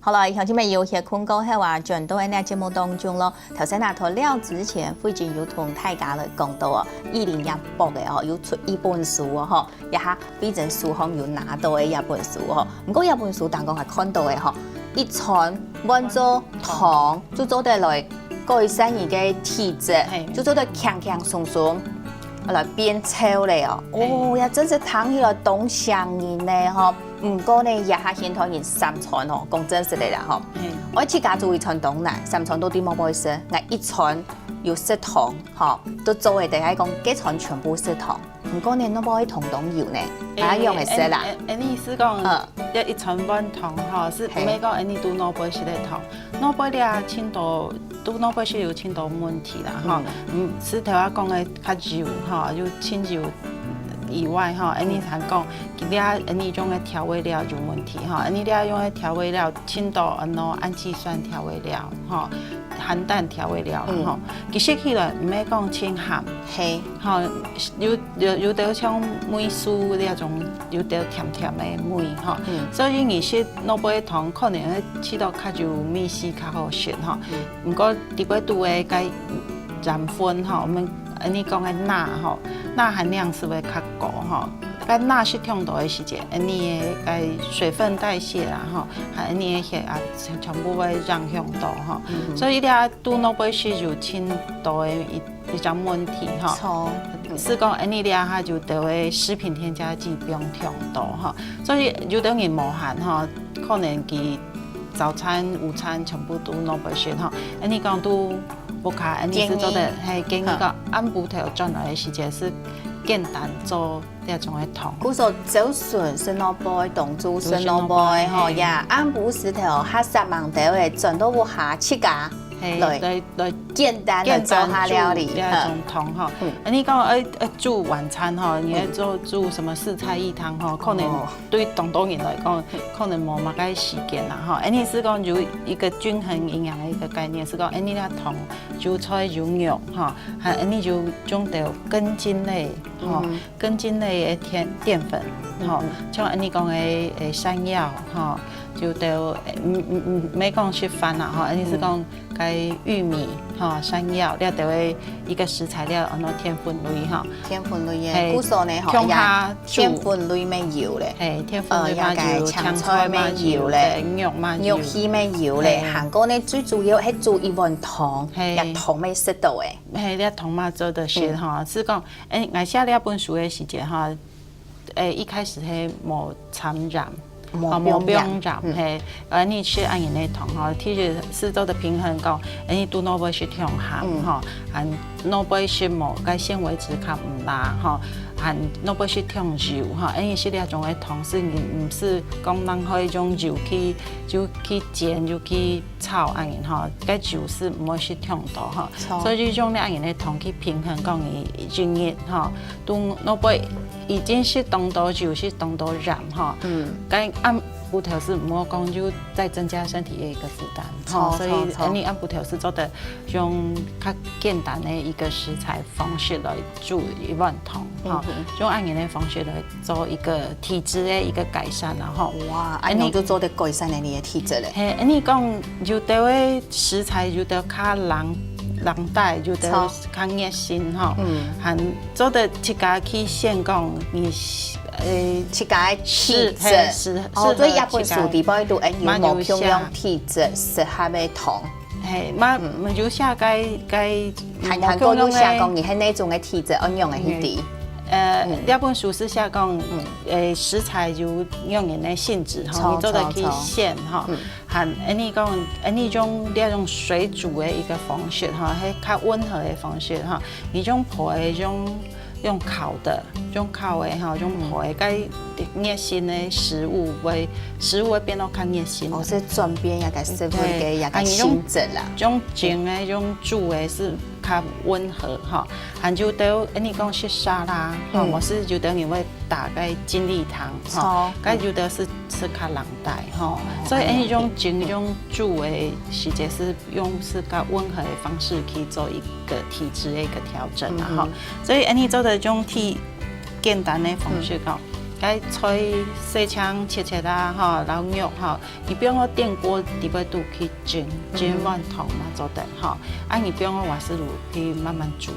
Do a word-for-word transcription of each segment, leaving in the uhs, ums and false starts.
好了，鄉親們，有歇睏過後啊，轉到𠊎等節目當中咯。頭先啊，在尞之前，慧君有同大家來講到哦，一零一八个哦，有出一本書哦，吼，這下慧君手項有拿到个這本書吼。毋過這本書當中還看到个吼，一餐換做湯，就做得來改善你个體質，嘿。就做得輕輕鬆鬆來變瘦了哦。嘿。哦，也真是聽起來當嚇人呢吼。 毋過呢，這下現代人三餐哦，講真實个啦吼，嘿。𠊎自家煮一餐當難，三餐到底仰般食，𠊎一餐有食湯吼，都做得得，𠊎講幾餐全部食湯。毋過呢，仰般湯當油呢，哪樣个食啦？誒，誒，誒，意思講，嗯。這一餐換湯吼，係毋係講𠊎等都仰般食个湯？仰般這盡多，都仰般食有盡多問題啦吼。嗯。嗯，係頭下講个較油吼，有盡油以外吼，𠊎等還講 這𠊎等用个調味料有問題吼，𠊎等用个調味料盡多安到氨基酸調味料吼，鹹淡調味料啦吼。嗯。佢食起來毋係講盡鹹，係。吼，有，有，有兜像味素這種，有兜甜甜个味吼。嗯。所以你食老杯湯可能會試著較有味緒較好食吼。嗯。毋過裡背肚个該鹽分吼，𠊎等講个鈉吼，鈉含量係會較高吼。 該鈉食忒多个時節，𠊎等个該水分代謝啦吼，還有𠊎等个血壓全部會影響到吼。嗯哼。所以這肚腦背食有盡多个一，一種問題吼。著。係講𠊎等這下有兜个食品添加劑放忒多吼，所以有兜人無閒吼，可能佢早餐、午餐全部都腦背食吼。𠊎等講都無卡，𠊎等係做得，建議。係，建議講，好。暗晡頭轉來个時節係簡單做 這種个湯。故所朝晨食腦背，當晝食腦背吼，食腦背，嘿。呀，暗晡時頭，較煞猛兜个，轉到屋下自家嘿，來，來，來簡單來做下料理，簡單煮這種湯吼。嗯。啊，你講愛，愛煮晚餐吼，你愛做，嗯。煮什麼四菜一湯吼，可能哦。對當多人來講，可能無麼个時間啦吼。啊，你係講有一個均衡營養个一個概念，係講，啊，你該湯有菜有肉吼，還，啊，你有種兜根莖類吼，嗯。 根莖類个澱，澱粉，吼，嗯。像𠊎等講个，誒，山藥，吼，有兜，嗯，嗯，嗯，毋係講食飯啦，吼，𠊎等係講該玉米，吼，山藥，這兜个一個食材了，安到澱粉類，吼。澱粉類个，嘿，故所呢，吼，共下煮。澱粉類乜有咧。嘿，澱粉類嘛有，呃，也該青菜乜有咧，青菜嘛有，對，肉嘛有。肉類乜有咧，嘿。還過呢，最主要係煮一碗湯，嘿。這湯乜食到个。嘿，這湯嘛做得食，嗯。吼，係講 誒，𠊎寫這本書个時節吼，誒，一開始係無摻鹽，無放鹽。哦，無放鹽，嗯。嘿，呃，你食恁樣个湯吼，其實係做得平衡講，誒，你肚腦背食忒鹹，嗯。吼，還腦背食無，該纖維質較毋罅，吼，還腦背食忒油，吼，誒，你食這種个湯係你毋係講人可以用油去，就去煎，就去 炒恁樣吼，該油係毋會食忒多吼。著。所以用這恁樣个湯去平衡講你一日吼，肚腦背已經食當多油，食當多鹽吼。嗯。該暗晡頭係毋好講又再增加身體个一個負擔吼。著，所以著，著。𠊎等暗晡頭係做得用較簡單个一個食材方式來煮一碗湯吼，嗯哼。用恁樣个方式來 做一個體質个一個改善啦吼。哇，恁樣就做得改善了你个體質咧。嘿，恁樣講，有兜个食材，有兜較冷，冷帶，有兜較熱性吼。著。嗯。還做得自家去選講，你，誒，自家个體質。適，嘿，適，哦，適合自家。所以這本書裡背都有無共樣體質適合个湯。 嘿，嘛，嗯。有寫該，該，還，還過有寫講，你係哪種个體質，恁樣个去治。呃，嗯。這本書係寫講，嗯。誒，食材有仰般个性質吼，著，你做得去選吼。著，著。嗯。還，恁樣講，恁樣用這種水煮个一個方式吼，係較溫和个方式吼，你用烰个，用 用烤个，用烤个吼，用烰个，嗯。該熱性个食物會，食物會變到較熱性。哦，係轉變該个食物个該个性質啦。對，啊，你用，用蒸个，用煮个係較溫和吼。還有兜，誒，你講食沙拉吼，嗯。無係有兜人會打該精力湯吼，著。該有兜係，係較冷帶吼。哦，所以，誒，恁樣。用蒸，用煮个時節係 用係較溫和个方式去做一個體質个一個調整啊，嗯哼。吼。所以，恁樣做得用體簡單个方式吼，該菜洗淨切切啊，吼，摎肉吼，你放到電鍋底背肚去蒸，蒸碗湯嘛做得吼。啊，你放到瓦斯爐去慢慢煮，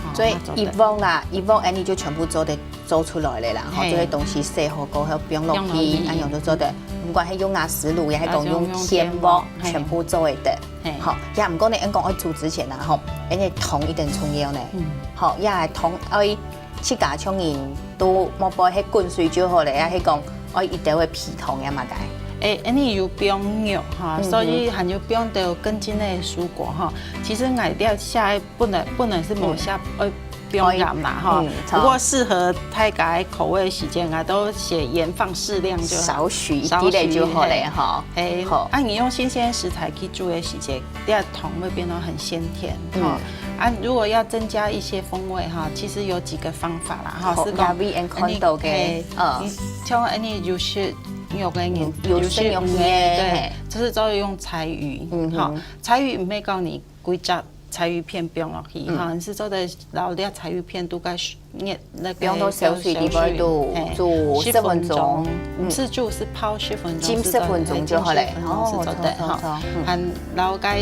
吼，所以嘛做得。一鑊啦，一鑊恁樣就全部做得做出來了啦，吼，嘿。這些東西洗好過後放落去，放落去。恁樣就做得。毋管係用瓦斯爐，也係講用電鑊，還是用電鑊，嘿。全部做得。嘿。好，也毋過呢，恁講愛煮之前啊，吼，恁樣湯一定重要呢。嗯。好，也係湯愛 自家像人都莫愛係滾水就好了，也係講愛一兜个皮湯呀嘛該。誒，恁樣有放肉哈，嗯哼。所以還有放到更多个蔬果哈。其實𠊎這下本來本來係無寫愛放鹽啦哈，嗯，不過適合大家个口味時間啊，都寫鹽放適量就好，少許一滴仔就好了哈。少許，嘿。嘿，好。啊，你用新鮮食材去煮个時間， 這湯會變到很鮮甜，嗯。哈。啊，如果要增加一些風味哈，其實有幾個方法啦，哈，好，是講，雅慧恁看到个，嘿，嗯。你像恁樣有些肉个人，嗯，有些肉个，有些魚个，對，嘿。就是都用柴魚，嗯哼。哈，柴魚毋係講你歸隻柴魚片放落去，嗯。哈，你係做得摎這柴魚片都該 熱那個放到燒水裡背肚，嘿，煮十分鐘。十分鐘，嗯。毋係煮，係泡十分鐘，浸十分鐘就好了。係做得，浸十分鐘係做得，哦，吼。著，著，著，嗯。還摎該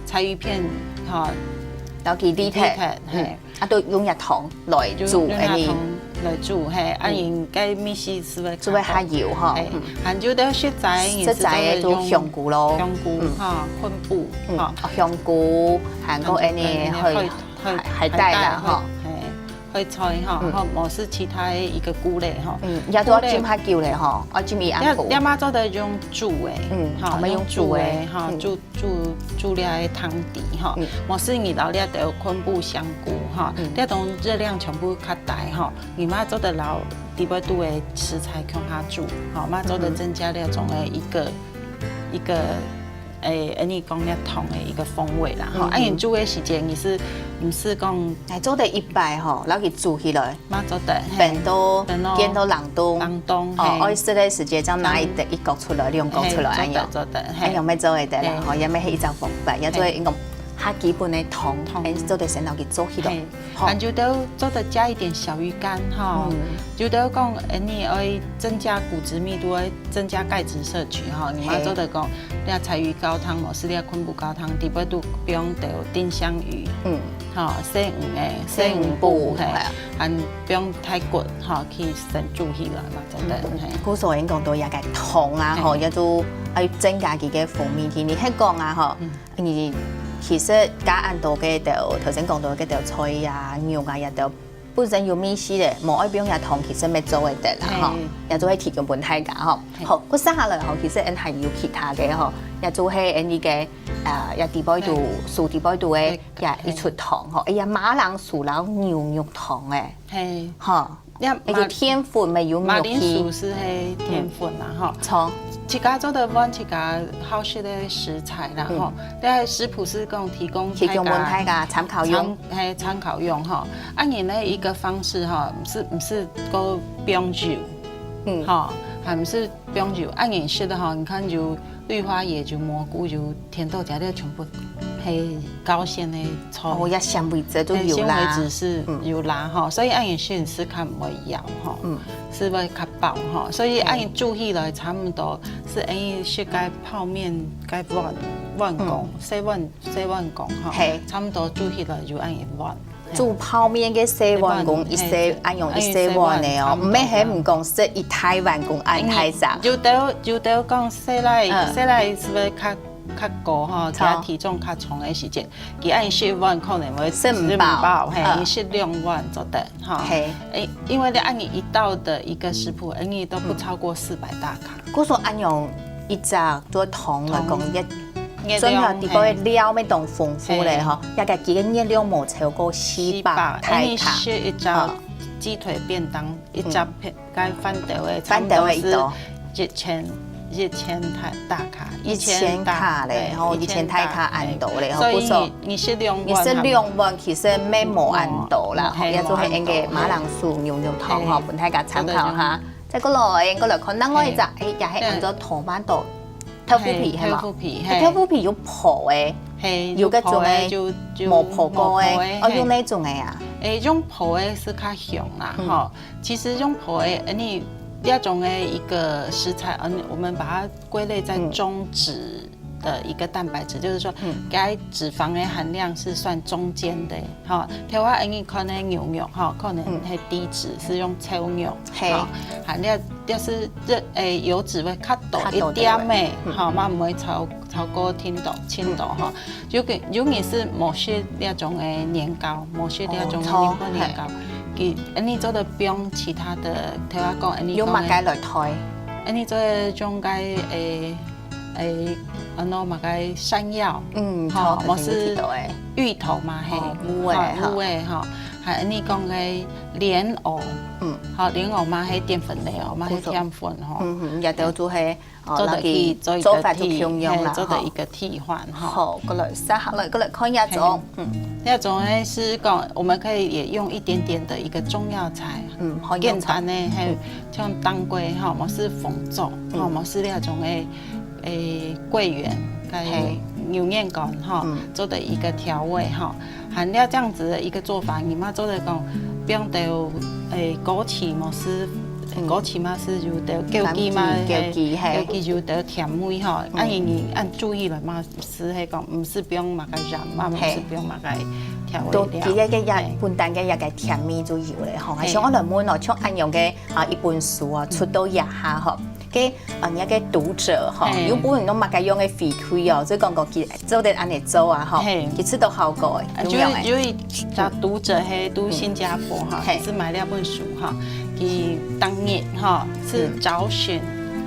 柴魚片，吼，摎佢瀝忒，瀝忒，嘿。嗯。啊，都用這湯來煮，就用這湯來煮，嘿，啊，嗯。應該味緒係會較好。就會較有，吼，嘿，嗯。還有个食材，食材个就香菇咯。香菇，嗯。吼，昆布，嗯，吼。哦，香菇，還有恁樣，還有海，海，海帶啦，吼。嘿。 配菜吼，嗯。吼，無係其他个一個菇類吼。嗯，也都愛浸較久咧吼，菇類。愛浸一暗晡。這，這嘛做得用煮个，嗯，吼，𠊎們用煮个，用煮个吼，嗯。煮，煮，煮這个湯底吼。嗯。無係你摎這兜昆布、香菇吼，嗯。這種熱量全部較低吼，你嘛做得摎底背肚个食材共下煮，吼，嘛做得增加這種个一個，嗯。一個 誒，恁樣講這湯个一個風味啦，吼。嗯，啊，你煮个時間，你係，毋係講，哎，做得一擺吼，摎佢煮起來，嘛做得，嘿。冰到，冰到，見到冷凍，冷凍，哦，嘿。愛食个時間，正拿一，嗯。一角出來，兩角出來，嘿，恁樣。做得，做得，嘿。恁樣乜做得啦，嘿。吼，也乜係一隻方法，也做得，嘿。應該較基本个湯，湯。哎，做得先摎佢做起來。嘿。 好。還有兜做得加一點小魚乾吼，嗯。有兜講，誒，你愛增加骨質密度，愛增加鈣質攝取吼，你嘛，嘿。做得講，這柴魚高湯，無係這昆布高湯，底背肚放兜丁香魚，嗯。吼，細魚个，細魚脯，細魚脯，嘿，嘿。還放大骨吼，去先煮起來嘛，做得，嗯，嘿。故所應該講到這个湯啊，吼，嘿。也就愛增加佢个風味，其實係講啊，吼，嗯。 你其實加恁多个兜，頭先講到个兜菜啊、肉啊，也都本身有味緒咧，無愛放這湯，其實乜做得得啦，吼，嘿。也做得提供分大家，吼。嘿。好，過接下來吼，其實𠊎還有其他个吼，也就係𠊎个，啊，也底背肚，嘿。素底背肚个，嘿。也一出湯，吼，哎呀，馬鈴薯摎牛肉湯，誒，嘿。吼。 呀，哎，有馬，澱粉嘛，有馬鈴薯係澱粉啦，嗯。吼。著。自家做得換自家好食个食材啦，嗯。吼。但係食譜係講提供提供分大家參考用。參，嘿，參考用吼。啊，你呢，一個方式吼，毋係，毋係講放油，嗯。吼，還毋係放油。啊，你食个吼，你看有綠花椰、有蘑菇、有甜豆角，這全部係高纖个 菜。哦，這纖維質都有啦。嘿，纖維質係有啦，嗯。吼，所以恁樣食係較毋會枵吼，嗯。係會較飽吼，所以，嘿。恁樣煮起來差毋多係恁樣食該泡麵該碗，碗公，嗯。細碗，細碗公吼，嘿。差毋多煮起來就恁樣一碗。嘿。煮泡麵个細碗公，一細，嘿，恁樣一細碗个哦，差毋多，毋係，係毋講食一大碗公恁大隻。嗯，有兜，有兜講細倈，嗯。細倈係會較 較高吼，著。佢體重較重个時節，佢恁食一碗可能會食毋飽。食毋飽，嘿，嗯。你食兩碗做得吼。嘿。誒，因為你恁樣一道的一個食譜，恁樣都不超過四百大卡。嗯。故所恁樣一隻做湯來講，湯。熱，熱量，算下底背个料乜當豐富咧吼，嘿。也个佢个熱量無超過四百大卡。四百，恁樣食一隻，嗯。雞腿便當，一隻，嗯。片 該飯兜个，飯兜个一道。差毋多係一千，一千大，大卡，一千卡咧，吼，一千大，一千大卡恁多咧，吼，所以不錯。你，你食兩碗，你食兩碗其實乜無恁多啦，吼，嗯，也就係恁个馬鈴薯牛肉湯，吼，嘿，分大家參考哈。再過來，過來看另外一隻，嘿，誒，也係安到tomato，豆腐皮，嘿，係無？豆腐皮，誒，嘿。豆腐皮有烰个，嘿，有該種个，有烰个，就，就無烰過个，無烰个，哦，嘿。用哪種个啊？誒，用烰个係較香啦，嗯。吼。 其實用烰个，恁樣這種个一個食材，嗯，我們把它歸類在中脂的一個蛋白質，就是說，該脂肪的含量是算中間的，哈。頭下恁樣看个牛肉，哈，可能係低脂，是用瘦肉，哈，含量就是這，誒，油脂會較多一點仔，哈，嘛毋會超超過千度，千度，哈。尤其尤其是無食這種个年糕，無食這種个日本年糕，佢恁樣做得放其他的，頭下講恁樣講个，用麼个來代？恁樣做得用該誒誒，安到麼个山藥，嗯，吼，無係芋頭嘛，嘿，芋仔，芋仔吼，還恁樣講个蓮藕，嗯，吼，蓮藕嘛係澱粉類哦，嘛係澱粉吼，嗯嗯，也都做係。 哦，做得去做一個替，做法就共樣啦，嘿，做得一個替換哈。好，過來，接下來，過來看一下種，嗯，這種呢是講，我們可以也用一點點的一個中藥材，嗯，好簡單的，嘿，像當歸哈，無係紅棗，哈，無係那種誒誒桂圓，還有牛肉乾哈，做的一個調味哈。 含料這樣子的一個做法，你嘛做得講，放兜誒枸杞嘛係，枸杞嘛係有兜枸杞嘛，枸杞，嘿，枸杞有兜甜味吼，啊你你愛注意了嘛，係係講毋係放麼个鹽嘛，毋係放麼个調味料，都佢个个也本身个一個甜味就有了吼。像我來問哦，像恁樣个啊一本書啊，出到這下吼， 个，呃，你个讀者吼，有部分都嘛該用个回饋哦，所以講講佢做得恁樣做啊吼，其實都效果誒，有用誒。有一隻讀者嘿，讀新加坡哈，佢係買了本書哈，佢當日哈係找尋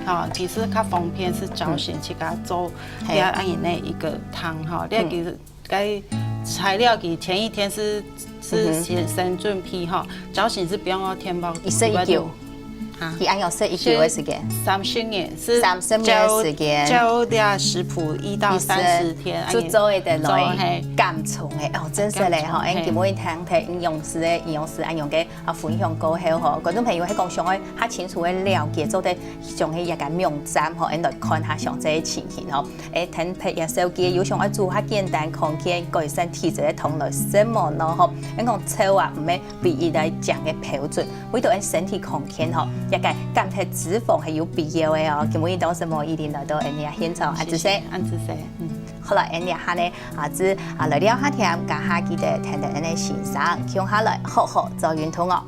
哈，其實較方便係找尋自家做這樣个一個湯哈，這其實 該材料佢前一天係係先先準備吼，朝晨係放到天光，一色一九，啊，佢愛用色一九个時間，三十日係三十日个時間，照這食譜一到三十天，就做一個來減重个哦，真係咧吼，哎，今晡日聽營養師个營養師恁樣个啊分享過後吼，觀眾朋友係講想愛較清楚个了解，做得上去這個網站吼，恁來看下詳細个情形吼。 誒，聽別人紹介，有想愛煮較簡單、康健、改善體質个湯來食無呢吼？𠊎講瘦啊，毋係唯一來講个標準，為著𠊎身體康健吼，這個減忒脂肪係有必要个哦。今晡日多謝毛怡玲來到𠊎這現場，恁仔細，恁仔細，嗯。好啦，𠊎這下呢，啊，就啊來尞下添，加下記得聽聽𠊎个先生，共下來好好做運動哦。